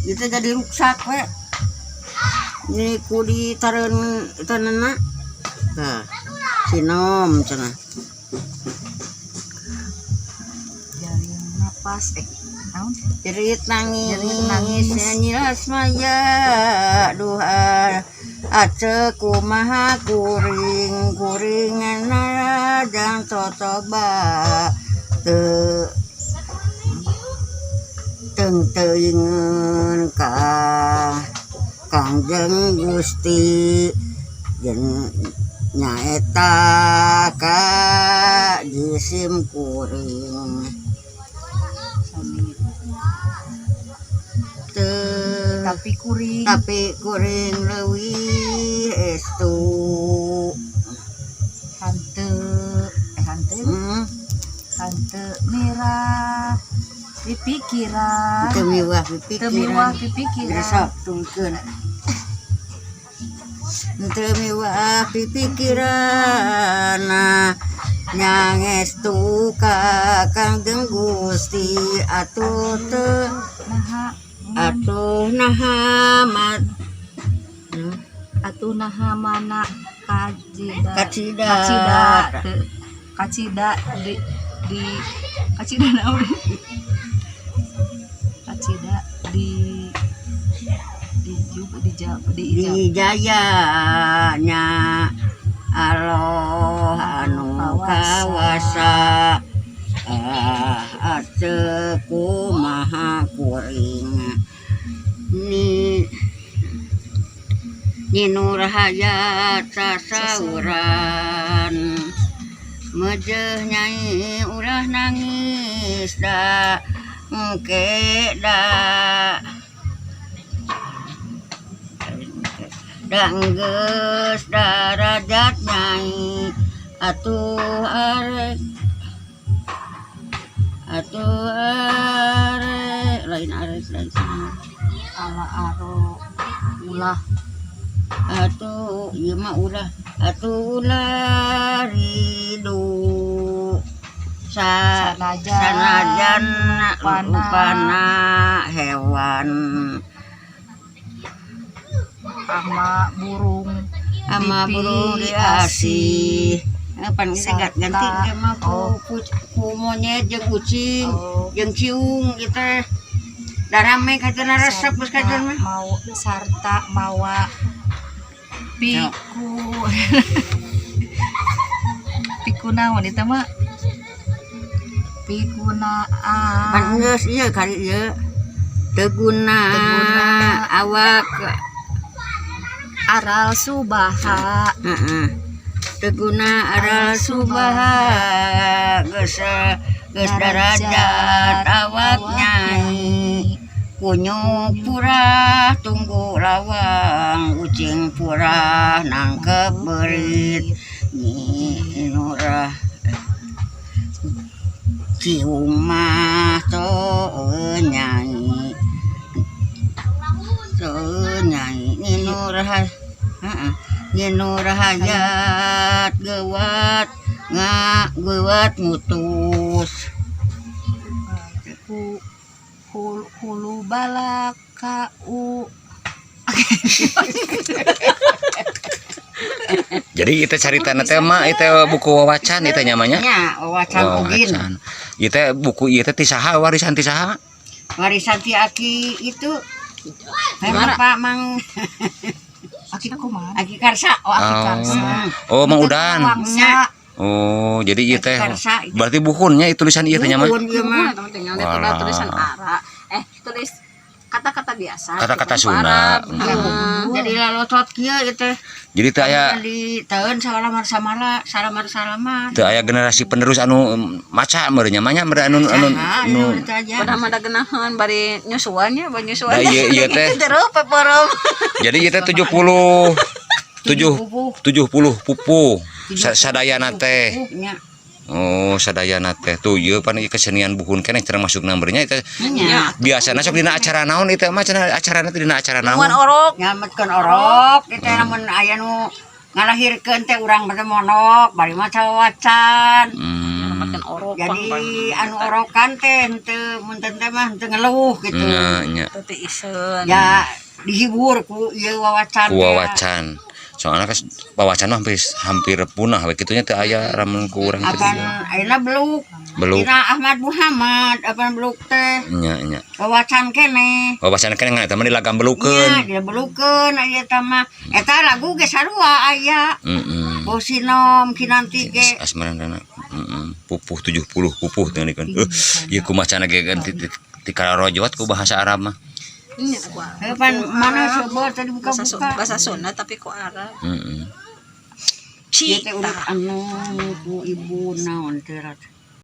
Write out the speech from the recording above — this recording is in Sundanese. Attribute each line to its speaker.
Speaker 1: Itu jadi ruksak we. Ini ku ditareun tanana. Tah. Sinom cenah.
Speaker 2: Jalin napas, eh, naon?
Speaker 1: Jerit nangis,
Speaker 2: Jerit nangis.
Speaker 1: Nyilas maya duha ace kumaha kuring kuring narajang totoba teu teung teuingeun ka Kangjeng Gusti jeung nyaeta ka jisim kuring.
Speaker 2: Sami.
Speaker 1: Teu
Speaker 2: Tapi kuring.
Speaker 1: Tapi kuring leuwih estu.
Speaker 2: Hanteu, eh, hanteu. Hanteu merah pipikiran.
Speaker 1: Teu miwah
Speaker 2: Teu miwah
Speaker 1: pipikiran.
Speaker 2: Pipikiran.
Speaker 1: Sok tungkeun. Teu miwah pipikiran nyangestu ka Kangjeng Gusti atuh teu
Speaker 2: Naha.
Speaker 1: Atuh naha mat
Speaker 2: Atuh naha mana kajida.
Speaker 1: Kacida.
Speaker 2: Kacida kacida di kacida naon, kacida di jub di jab di ijab.
Speaker 1: Di jaya nya Allah anu kawasa. Ah, ace kumaha kuring ni Nyi Nur Hayat sasauran mejeh nyai ulah nangis da engke da da geus darajat nyai atuh arek atuh arek lain arek lain sana.
Speaker 2: Ala aro ulah.
Speaker 1: Atuh ieu mah ulah atuh ulah ridu sa
Speaker 2: sanajan
Speaker 1: sanajan
Speaker 2: rupana.
Speaker 1: Rupana hewan.
Speaker 2: Ama burung.
Speaker 1: Ama burung diasih. Eh, pan kita ganti ke mah ku, ku monyet jeung kucing jeung ciung gitu da rame kacana resep geus kacan mah.
Speaker 2: Mau sarta mawa piku piku naon eta mah pikunaan.
Speaker 1: Pan geus ieu kali ieu teu guna.
Speaker 2: Teu guna.
Speaker 1: Awak.
Speaker 2: Aral subaha.
Speaker 1: Heeh, teu guna aral subaha geus geus darajat awak nyai kunyuk purah tunggu lawang ucing purah nangkep beurit Nyi Nurah ciung mah teu nyai teu nyai Nyi Nurah, heeh, Nyi Nur Hayat geuwat nga geuwat mutus.
Speaker 2: Ku hulu, hulu balak ka u.
Speaker 3: Jadi itu carita teh mah itu buku wawacan itu nyamanya.
Speaker 1: Nya wawacan ugin.
Speaker 3: Wawacan. Itu buku ieu teh ti saha, warisan ti saha?
Speaker 1: Warisan ti aki itu. Memang Pak Mang.
Speaker 2: Aki kumaha?
Speaker 1: Aki Karsa.
Speaker 2: Oh, Aki Karsa.
Speaker 3: Oh, Mang Udan.
Speaker 2: Wangsa.
Speaker 3: Oh, jadi ieu teh
Speaker 1: Aki Karsa itu.
Speaker 3: Berarti bukunnya itu tulisan ieu teh nya mah.
Speaker 1: Buhun ieu mah.
Speaker 4: Teman tinggal itu
Speaker 3: Walah.
Speaker 4: Tulisan Arab, eh, tulis kata-kata biasa.
Speaker 3: Kata-kata
Speaker 4: cuman
Speaker 3: Sunda.
Speaker 4: Arab.
Speaker 1: Jadi lalocot kieu ieu teh.
Speaker 3: Jadi teu aya
Speaker 1: di tahun salamar samala salamar salamar.
Speaker 3: Teu aya generasi penerus anu maca meureun nya mah nya meureun anu anu anu
Speaker 4: Pada mah da geunaheun bari nyusuannya, bari nyusuan.
Speaker 3: Da ieu ieu teh.
Speaker 4: Terus peporom.
Speaker 3: Jadi ieu teh 70 7 70 pupuh sadayana teh.
Speaker 1: Nya.
Speaker 3: Oh, sadayana teh. Tuh ieu pan ieu kesenian buhun keneh termasuk namanya itu.
Speaker 1: Nya.
Speaker 3: Biasana sok dina acara naon itu mah cenah acarana teh dina acara naon?
Speaker 4: Nungguan orok.
Speaker 1: Nyametkeun orok ieu teh lamun aya nu ngalahirkeun teh urang teh mondok bari maca wawacan.
Speaker 4: Makin orokan.
Speaker 1: Jadi anu orokan teh henteu mun teh mah henteu ngeluh gitu.
Speaker 3: Nya nya.
Speaker 4: Teu iseun.
Speaker 1: Ya dihibur ku ieu wawacan
Speaker 3: Ku
Speaker 1: teh.
Speaker 3: wawacan. Soalnya kan wawacan mah hampir hampir punah we kitu nya teu aya lamun ku urang teh.
Speaker 1: Apan ayeuna beluk.
Speaker 3: Beluk.
Speaker 1: Dina Ahmad Muhammad apan beluk teh
Speaker 3: Nya nya.
Speaker 1: Wawacan keneh.
Speaker 3: Wawacan kan ngan eta mah dilagam
Speaker 1: Nya
Speaker 3: belukeun.
Speaker 1: dia belukeun aya eta mah. Eta lagu ge sarua aya.
Speaker 3: Heeh.
Speaker 1: Bosinom kinanti ge.
Speaker 3: Asmarana heeh. Pupuh 70 pupuh teh kan. Ieu kumaha cana ge kan ti kararojot ku bahasa Arab mah.
Speaker 4: Nya ku Arab.
Speaker 1: Eh, pan mana coba tadi
Speaker 4: Bahasa
Speaker 1: buka-buka.
Speaker 4: Bahasa Sunda tapi ku Arab.
Speaker 3: Heeh.
Speaker 1: Ieu teh
Speaker 4: Cita.
Speaker 1: urut anu ku ibu naon teh rat.